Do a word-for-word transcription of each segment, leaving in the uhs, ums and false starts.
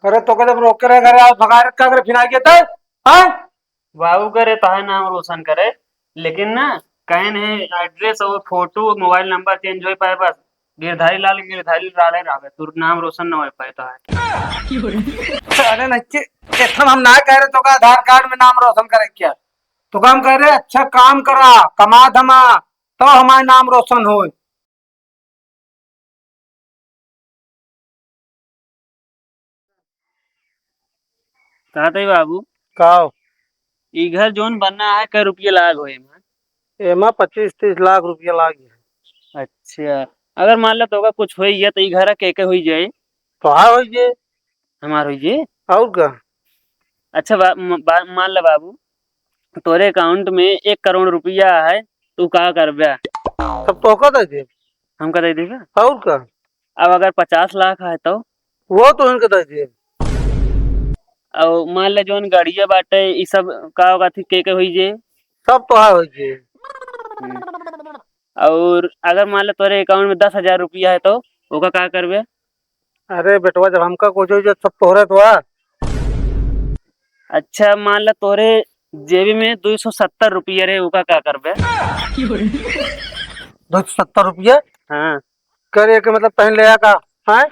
अरे तोका जब रोके रहे घरे, आज भगाए रखा करे, फिर आ गया था? हाँ? बाबू करे तोहार नाम रोशन करे, लेकिन ना, कहे नहीं, address और photo, mobile number change होइ पाए बस। गिरधारी लाल, गिरधारी लाल ही रहे, तोर नाम रोशन न होइ पाए तोहार। अरे नहीं, इतना हम ना कह रहे तोका आधार कार्ड में नाम रोशन करे क्या? तोका हम कह रहे अच्छा काम करा, कमा धमा, तो हमार नाम रोशन होए। कहत हई बाबू। का हो? ई घर जौन बनना है, कै रुपया लाग हो एमा? एमा पच्चीस तीस लाख रुपया लाग है। अच्छा, अगर मान ला तोका कुछ होई गया तो ई घर के के होई जाए? तोहार होई जाए। हमार होई जाए? और का? अच्छा बा-, म-, बा-, मान ला बाबू, तोरे account में एक करोड़ रुपया है, तू का करबे? सब तोहका दे देब। हमका दे देबे? और का? अब अगर पचास लाख है तो? वो तो उनका दे देब। और मान ले जौन गाड़िया बाटे, ई सब का होगा थी, के के होई जे? सब तोहार होई जे। हम्म। और अगर मान ले तोरे account में दस हजार रुपया है तो ओका का करबे? अरे बेटवा, जब हमका कुछ हो जाए, सब तोहरे तो आ। अच्छा, मान ला तोरे जेबी में दो सौ सत्तर रुपया रहे, ओका का करबे? दो सौ सत्तर रुपया? हाँ। करे के मतलब पहन ले का? हाँ?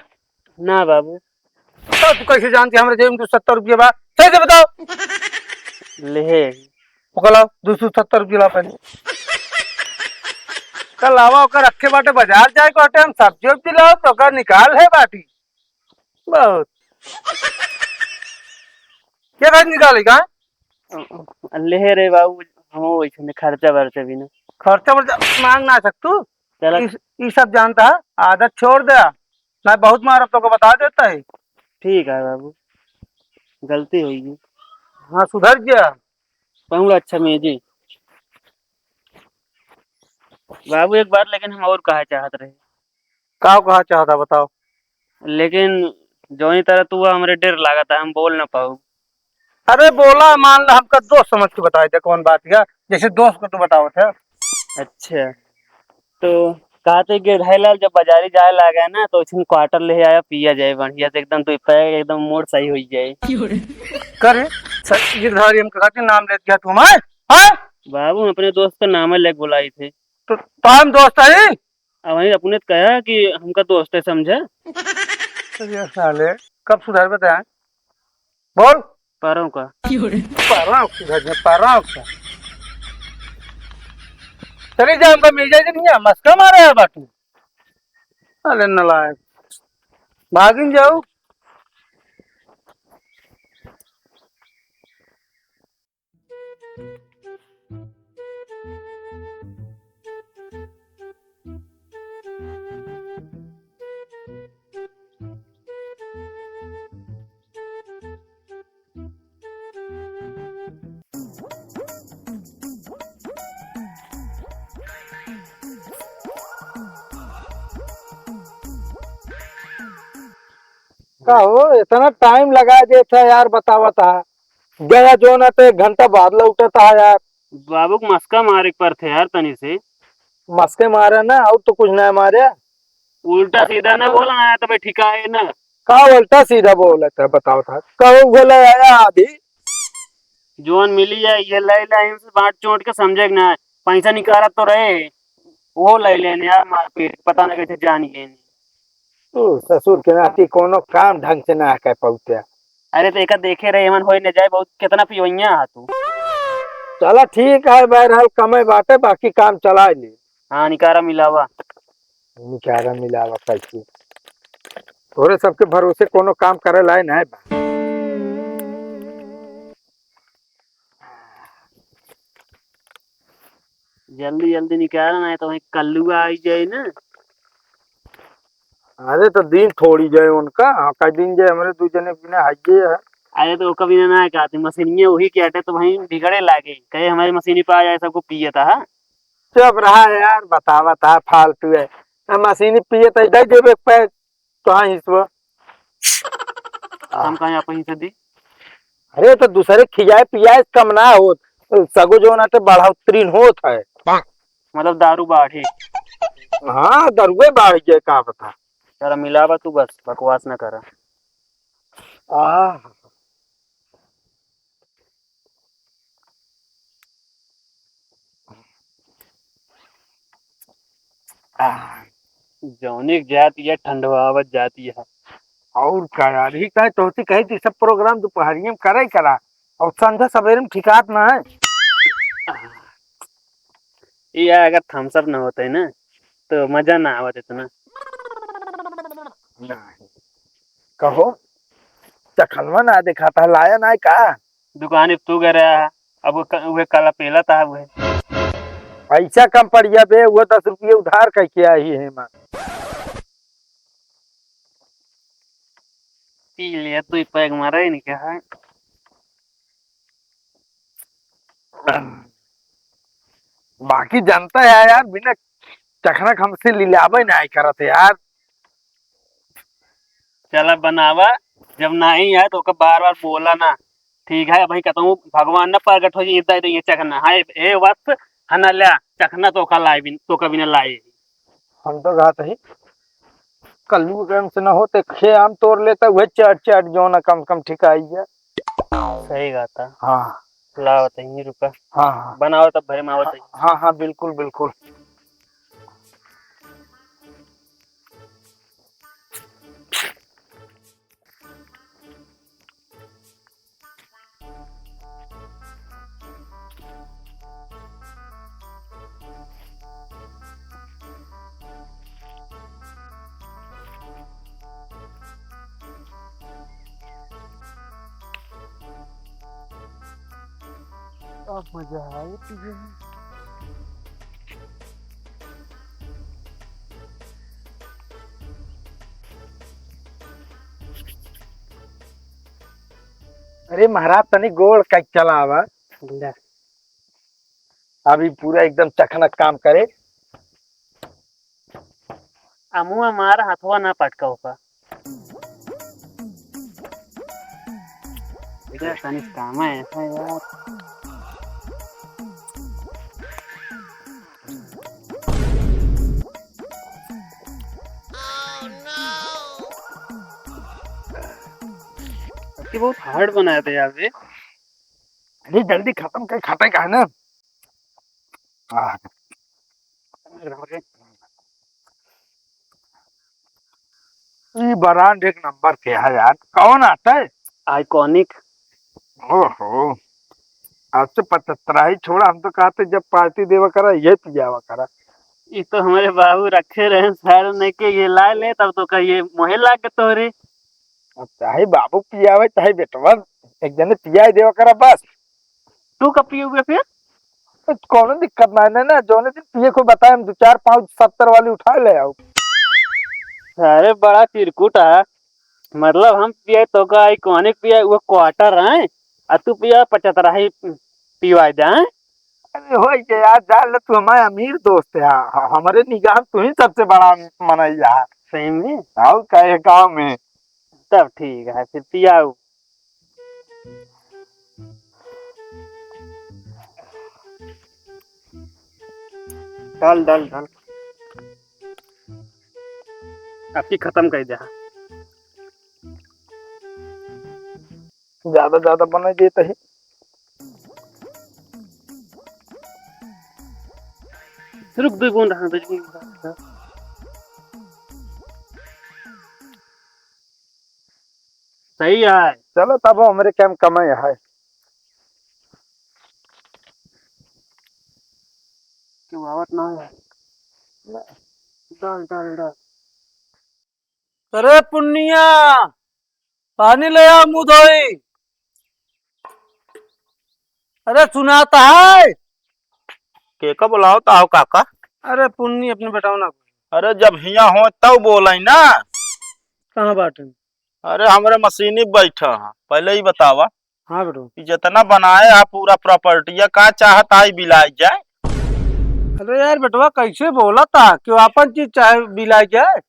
ना बाबू। तो तू कैसे जानती हमरे जेब में दो सौ सत्तर रुपया बा? सही से बताओ। ले। ओका लाओ, दो सौ सत्तर रुपया ला पहले। कल आवा, ओकर रखे बाटे, बाजार जाए को बाटे, हम सब्जी उब्जी लाओ, तो ओकर निकाल है बाटी। बहुत। क्या बात निकाले का? ले रे बाबू, हम वैसे खर्चा बर्चा भी ना। खर्चा बर्चा मांग ना सकतू। चला। इस, ई सब जानता है, आदत छोड़ दे, ना बहुत मारब तोका बता देता है। ठीक है बाबू, गलती होई गई। हाँ, सुधर गया। बहुत अच्छा मेजी। बाबू, एक बात लेकिन हम और कहा चाहत रहे। का कहा चाहता, बताओ। लेकिन जौनी तरह तू हमरे डर लागत है, हम बोल ना पाऊ। अरे बोला, मान ला हमका दोस्त समझ के बताई दे कौन बात है, जैसे दोस्त को तू बतावत है। अच्छा, तो कहते कि ढाई लाल जब बाजारी जाए लागे ना, तो इसमें quarter ले आया, पिया जाए बढ़िया से एकदम, तो पैक एकदम मूड सही हो जाए। करे, सर, गिरधारी हम कहते नाम लेत गया तू हमार, हाँ? बाबू, हम अपने दोस्त का नाम लेके बुलाई थे। तो, तो हम दोस्त है? अब वही अपने तो कहा कि हमका दोस्त है समझा। अरे साले, कब सुधर बताए? बोल। पारा का। पारा का सुधर जा, पारा का। चले जा, हमका मिल जाए नहीं है, मस्का मारे है बाटू। अरे नलायक। भागिन जाऊ। का हो, इतना टाइम लगा देत है यार, बतावत है। गया जो ना तो एक घंटा बाद लौटत है यार। बाबू के मस्का मारे के पड़त है यार तनी से। मस्के मारे ना, और तो कुछ ना मारे। उल्टा सीधा ना बोला ना, तो भाई ठिकाए ना। का उल्टा सीधा बोलत है, बतावत है। कहू बोले आया अभी। जौन मिली है, ये ले ले, इनसे बांट चोट के समझे के ना। पैसा निकालत तो रहे, वो ले लेने यार, मारपीट, पता ना कैसे जान गए। ओ, ससुर के नाती कोनो काम ढंग से ना कर पाउते। अरे, तो एका देखे रहे, एमन होई न जाए, बहुत कितना पियोइया हा तू। चला, ठीक है, बहरहाल कमे बाटे, बाकी काम चला ले। हाँ, निकारा मिलावा। निकारा मिलावा कैसे? तोरे सबके भरोसे कोनो काम करे लाए ना बा। जल्दी जल्दी निकाल ना, तो वहीं कल्लुआ आई जाए ना। अरे तो दिन थोड़ी जाए उनका, हाँ, कई दिन जाए, हमरे दू जने बिना हाइये है। अरे तो ओका बिना ना कहते, मशीनिये वही के अटे तो वहीं बिगड़े लागे, कहे हमारी मशीनी पे आ जाए, सबको पिए था, हाँ? चुप रहा यार, बतावा था फालतू है। हम मशीनी पिए तो दे देबे पे, तो हाँ हिस्सा। हम कहाँ अपन हिस्सा दी? अरे तो दूसरे खियाए पियाए कम ना होत, सगो जो ना तो बढ़ोतरी होत है। मतलब दारू बाढ़े? हाँ, दारुए बाढ़ गए, का पता। चला मिलावा तू, बस बकवास ना करा। आह। आह। जौनिक जात ये ठंडवावत जात ये। और का यार, ही कहे तोहती कही थी सब program दोपहरिया में करे करा, और संध्या सवेरे में ठिकात ना है। ये अगर thumbs up ना होते ना, तो मजा ना आवत इतना। नहीं। कहो, चखलवा ना दिखाता है, लाया ना है का? दुकान पे तू गए रहा, अब वो क-, उहे काला पेला था उहे। पैसा कम पड़िया बे, वो दस रुपये उधार कइके आई है माँ। पी लिया तू ही पैग मारा ही नहीं क्या है। बाकी जनता है यार, बिना चखना हमसे लिलावे ना करत है यार। चला बनावा, जब नाही आए तो ओका बार बार बोला ना। ठीक है, अबही कहता हूँ भगवान ना प्रगट हो जाए, इतना तो ये चखना है, ए वक्त हना ल्या, चखना तो का लाए बिन, तो का बिना लाए। हम तो कहते ही कल्लू के काम से ना होते, खे आम तोड़ लेता, वह चाट चाट जो ना कम से कम ठिकाई है। सही कहता। हाँ। लाओ तो यहीं रुका। हाँ, हाँ। बनाओ तब भरे में आवत है। हाँ, हाँ, बिल्कुल, बिल्कुल। अब मजा आए पिए में। अरे महाराज, तनी गोड़ का चलावा। ले। अभी पूरा एकदम चखनक काम करे। अमुआ मार हथवा ना पटका ओका। इधर तनी काम है ऐसा यार। अबकी बहुत hard बनाया था यार ये। अरे जल्दी खत्म कर, खाता ही का है ना। आह। ई brand एक नंबर के है यार, कौन आता है? Iconic। ओहो, आज तो पचहत्तराही छोड़ा, हम तो कहते जब party देवा करा, ये पियावा करा। ई तो हमारे बाबू रखे रहे साल में के ये ला ले, तब तो कहिए मोहे लाग तोरे। अब चाहे बाबू पियावे, चाहे बेटवा, एक जने पियाए देवा करा बस। तू कब पियोगे फिर? तो कौनो दिक्कत ना है ना, जौने दिन पिए को बताए, हम दो चार पाउच सत्तर वाली उठा ले आओ। अरे बड़ा चिरकुट है, मतलब हम पिए तो का iconic पिए, वो quarter है, आ तू पिया पचहत्तराही पिवाए जाए। अरे हो गया यार, जान ले तू हमारे अमीर दोस्त है, ह-, हमारे निगाह में तू ही सबसे बड़ा मनई है। सही में? और का है गाँव में? तब ठीक है, फिर पियाऊ। डाल, डाल, डाल। अबकी खत्म कर दे। ज्यादा, ज्यादा बना देते ही। रुक, दो बूंद, हाँ, दो बूंद। सही है। चलो तब हमरे काम कमाई है। क्यों आवत ना है? ना। डाल, डाल, डाल। अरे पुन्निया, पानी ले आ, मुँह धोई। अरे सुनाता है? के का बुलावता हो काका? अरे पुन्नी अपने बेटावा ना। अरे जब हिया हो तब बोलाई ना। कहाँ बाटे? अरे हमरे मशीनी बैठा है, पहले ही बतावा। हाँ बेटवा। कि जितना बनाए है पूरा property का चाहत है बिलाए जाए? अरे यार बेटवा, कैसे बोलत है कि वो अपन चीज चाहे बिलाए जाए?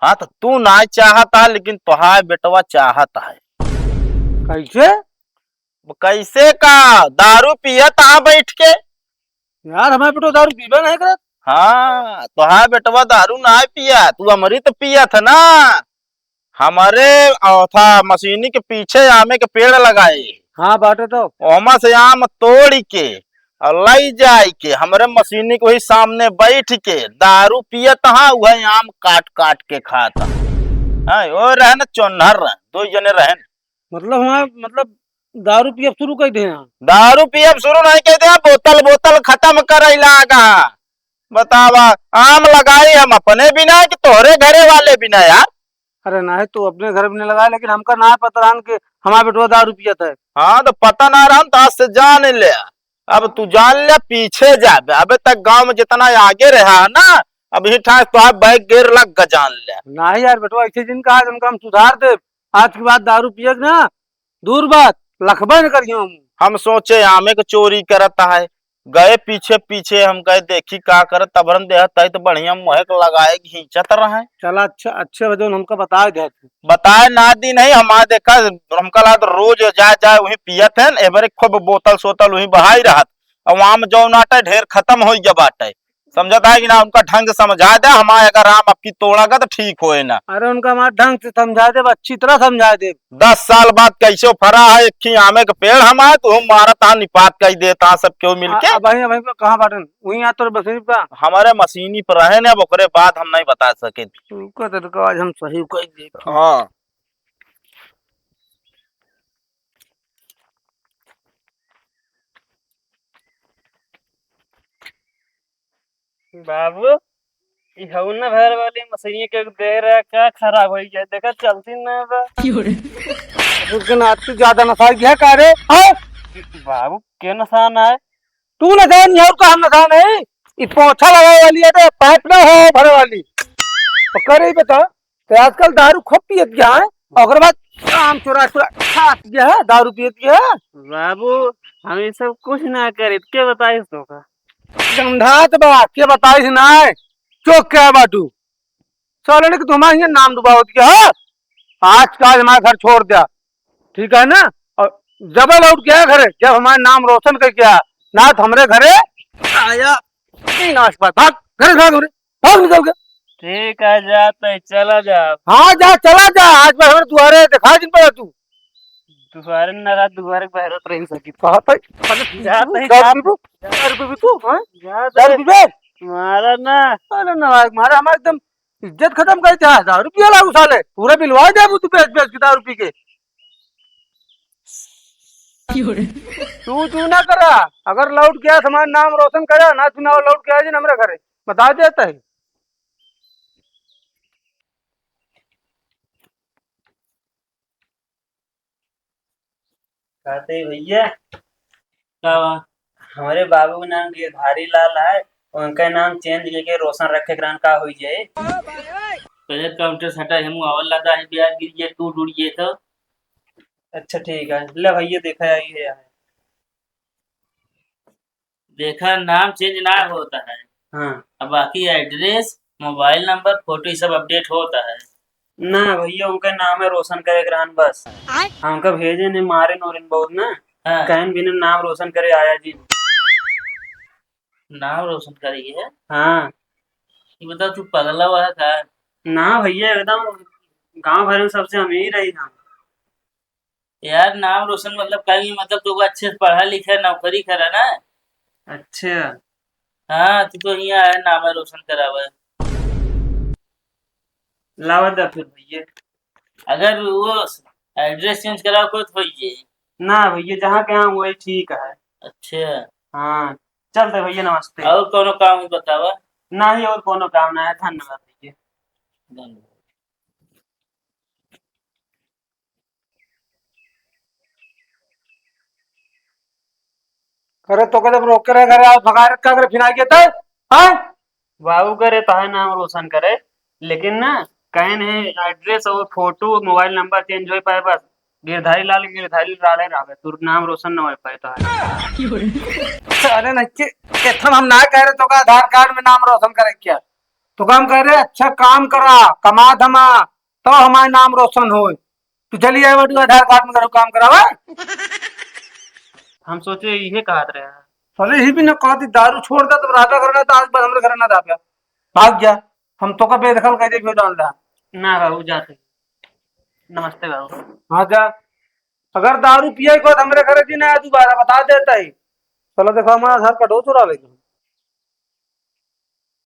हाँ, तो तू ना चाहत है, लेकिन तोहार बेटवा चाहत है। कैसे? कैसे का? दारू पियत है बैठ के। यार, हमारे बेटवा दारू पीबे नहीं करत। हाँ, तोहार बेटवा दारू ना पिया, तू अमृत पियत है ना। हमरे औथा मशीनी के पीछे आमे के पेड़ लगाए। हाँ, बाटे तो। ओमा से आम तोड़ी के और लई जाई के हमरे मशीनी के वही सामने बैठ के दारू पियत हा, वही आम काट काट के खात हा। हाँ, वो रहन चोन्हर रहन, दो जने रहन। मतलब हमार, मतलब दारू पियब शुरू कर दे हैं? दारू पियब शुरू नहीं कर दे, बोतल बोतल खत्म करे लागा। बतावा, आम लगाई हम अपने बिना कि तोहरे घरे वाले बिना यार? अरे नाहीं, तू अपने घर में नहीं लगाए, लेकिन हमका ना पता रहन कि हमार बेटवा दारू पियत है। हाँ, तो पता ना रहन तो आज से जान ले। अब तू जान ले, पीछे जाबे। अबे तक गांव में जितना आगे रहा ना, अब ही ठास तो बैग गेर लग ग जान ले। नाहीं यार बेटवा, ऐसे जिन कहा, तुमका हम सुधार दे। आज के बाद दारू पिए के ना, दूर बात, लखबे न करियो हम। हम सोचे आमे के चोरी करत है, गए पीछे पीछे, हम कहे देखी का करत, तब हम देहत है तो बढ़िया मुँह के लगाए घींचत रहे। चला अच्छा, अच्छे हो जौन हमका बताए दे तू। बताए ना दी नहीं, हमार देखा, हमका लागत रोज जा जाए वहीं पियत है, एबरे खूब बोतल सोतल वहीं बहाई रहत। अब आम जौन आटे ढेर खत्म हो गया बाटे। समझत है कि ना, उनका ढंग से समझा दे, हमारे अगर आम अबकी तोड़ा गा तो ठीक होए ना। अरे उनका हमारे ढंग से समझा दे, अच्छी तरह समझा दे। दस साल बाद कैसे फरा है एक ही आमे के पेड़ हमारे, तो हम मारत हा निपात कई देत हा सब क्यों मिलके। आ, अबहीं, अबहीं कहाँ बाटन? वहीं आ तोर मशीनी पर? हमारे मशीनी पर रहे ने, अब ओकरे बाद हम नहीं बता सके। तू का तरीका आज हम सही कई देत। हाँ। बाबू, ई हऊ ना भर वाली मशीन के दे रहा, का खराब हो गया? देखा, चलती ना बा। क्यों रे? रुक ना, तू ज्यादा नशा गया का रे? हाँ? बाबू, के नशा ना है? तू नशा नहीं है, और का हम नशा नहीं? ई पोछा लगावे वाली है, तो पाइप ना हो भरे वाली। तो करे ही बता, तो आजकल दारू खूब पियत गया है, ओकर बाद काम चोरा चोरा खात गया है, दारू पियत गया है। बाबू, हम ये सब कुछ ना करित, के बताइस तोका? समझात बा, के बताइस ना, चुप क्या बाटू? साले ने कि तुम्हारे यहाँ नाम डुबावत गया है, आज का आज हमारा घर छोड़ दिया, ठीक है ना? और जब लौट गया घरे, जब हमारा नाम रोशन कर गया, ना तो हमरे घरे आया, नहीं नाश बात, भाग, घरे भाग, घरे। भाग निकल के। ठीक है, जाते, चला जा। हाँ, जा, चला जा, आज मैं हमारे दुआरे दिखा दिन पड़ा तू। दुआरे न रहा, दुआरे के बाहर उतर ही सकी। कहा था? जाते ही दारू पीबू? दारू पीबू तू, हाँ? जाते। दारू पीबे? मारा ना। अरे ना भाई, मारा हमारा एकदम इज्जत खत्म कर दिया। दारू पिया लागू साले, पूरा बिलवा दे तू बेच बेच के दारू पी के। तू, तू ना करा, अगर लौट गया हमारा नाम रोशन करा ना, तू ना लौट गया जी हमरे घरे, बता देता है। कहते भैया, का बा? हमरे बाबू के नाम गिरधारी लाल है, उनका नाम चेंज करके रोशन रखे के रहन, का होई जाए? पहले काउंटर से हटा, हम आवल लगा है, ब्याज गिर गया, टूट उड़ गया तो। अच्छा ठीक है, ले भैया देखा आई है। देखा, नाम चेंज ना होता है। हाँ। अब बाकी एड्रेस, मोबाइल नंबर, फोटो, ये सब अपडेट होता है। ना भैया, उनका नाम है रोशन करे के रहन बस। आय? हमका भेजे ने मारे नोरिन बहुत ना। हाँ। कहन बिना नाम रोशन करे आया जी। नाम रोशन करी है? हाँ। ये बता, तू पगला हुआ है का? ना भैया, एकदम गांव भर में सबसे अमीर है हम। यार, नाम रोशन मतलब कहीं, मतलब तू अच्छे से पढ़ा लिखा, नौकरी करा ना। अच्छा। हाँ, तू तो यहाँ आया नाम रोशन करावे। लावा दा फिर भैया। अगर वो एड्रेस चेंज करावे को तो होइए। ना भैया, जहाँ के हैं वही ठीक है। अच्छा। हाँ, चलते भैया, नमस्ते। और कोनो काम हो बतावा? नहीं, और कोनो काम ना है, धन्यवाद भैया। धन्यवाद। अरे तो जब रोक के रहे घरे, आज भगा रखा करे, फिर आ गया था, हाँ? बाबू करे तो है नाम रोशन करे, लेकिन ना, कहे नहीं एड्रेस और फोटो, मोबाइल नंबर चेंज हो पाए, बस गिरधारी लाल, गिरधारी लाल ही रहे, तू नाम रोशन ना हो पाए तो है। अरे नहीं, एथम हम ना कह रहे तो का आधार कार्ड में नाम रोशन करे क्या? तो काम कह रहे, अच्छा काम करा, कमा धमा, तो हमारे नाम रोशन होए। तू चली आए बाटू आधार कार्ड में करो काम करावा। हम सोचे इहे कहत रहे हैं। अरे ही भी ना कहती, दारू छोड़ दे तो राजा घर ना था, आज बार हमरे घर ना था। भाग जा, हम तो का बेदखल कर दे, क्यों डाल रहा? ना बाबू, जाते। नमस्ते बाबू। हाँ जा, अगर दारू पिए को तो हमरे घरे जी ना दोबारा बता देता ही। चलो देखो, हमारा घर का डो चुरा लेगा।